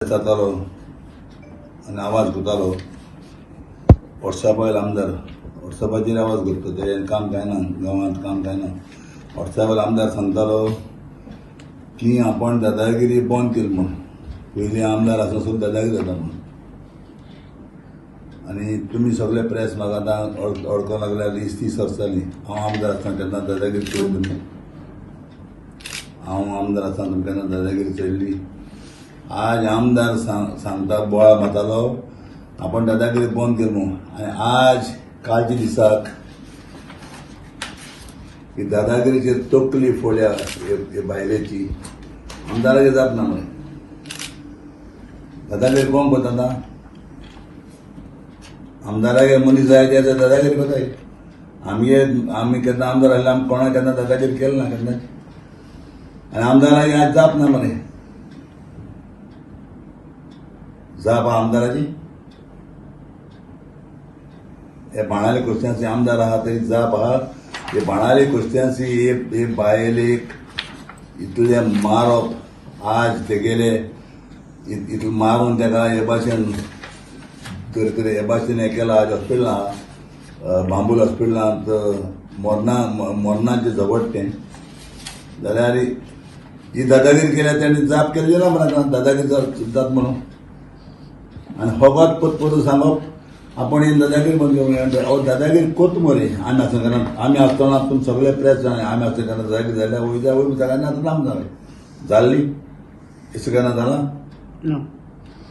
जातालो आनी आवाज करतालो. व्हॉट्सॅपावयलो आमदार व्हॉट्सॅपाचेर आवाज करता, तेजें काम कांय ना, गांवांत काम कांय ना. व्हॉट्सॅपावयलो आमदार सांगतालो की आपण दादागिरी बंद केली म्हूण, पयलीं आमदार आसा सुद्दां दादागिरी जाता म्हूण. आनी तुमी सगळे प्रेस म्हाका आतां वळखूंक लागल्या, 20-30 वर्सां जालीं हांव आमदार आसतना केन्ना दादागिरी चोयली तुमी? हांव आमदार आसतना तुमी केन्ना दादागिरी चोयल्ली? आज आमदार सांगता बोळा मारतालो आपण दादागिरी बंद केली म्हूण, आनी आज कालच्या दिसाक ही दादागिरीचेर तकली फोडल्या हे बायलेची. आमदाराचेर जाप ना मरे. दादागिरी कोण करता आतां? आमदारागे मनीस जाय ते दादागिरी करताय. आमगे आमी केन्ना आमदार आसले, आमी कोणाक केन्ना दादागिरी केली ना केन्नाच. आनी आमदारागे आज जाप ना मरे. जाप आहा आमदाराची? हे बाणावले क्रिस्तियन्सी आमदार आहा तरी जाप आहा? हे बाणावले क्रिस्तियन्सी हे बायलेक इतलें मारप, आज तेगेले इतलें मारून तेका हे भाशेन तरेतरे हे भाशेन हें केलां. आज हॉस्पिटलां बांबूल हॉस्पिटलांत मरना मरणाचें झगडट तें जाल्यार ही दादागिरी केल्या तेणी जाप केली ना मरे आतां दादागिरी जात म्हणून. आनी फकत परत परत सांगप आपण ही दादागिरी बंद करूं. अहो दादागिरी कोत मरे. आमी आसतना केन्ना, आमी आसतना तुमी सगळे प्रेस जाणां, आमी आसतना केन्ना दादागिरी जाल्या? वयता वय सगळ्यांनी आतां नाम जालें जाल्ली अशें केन्ना जालां? ना.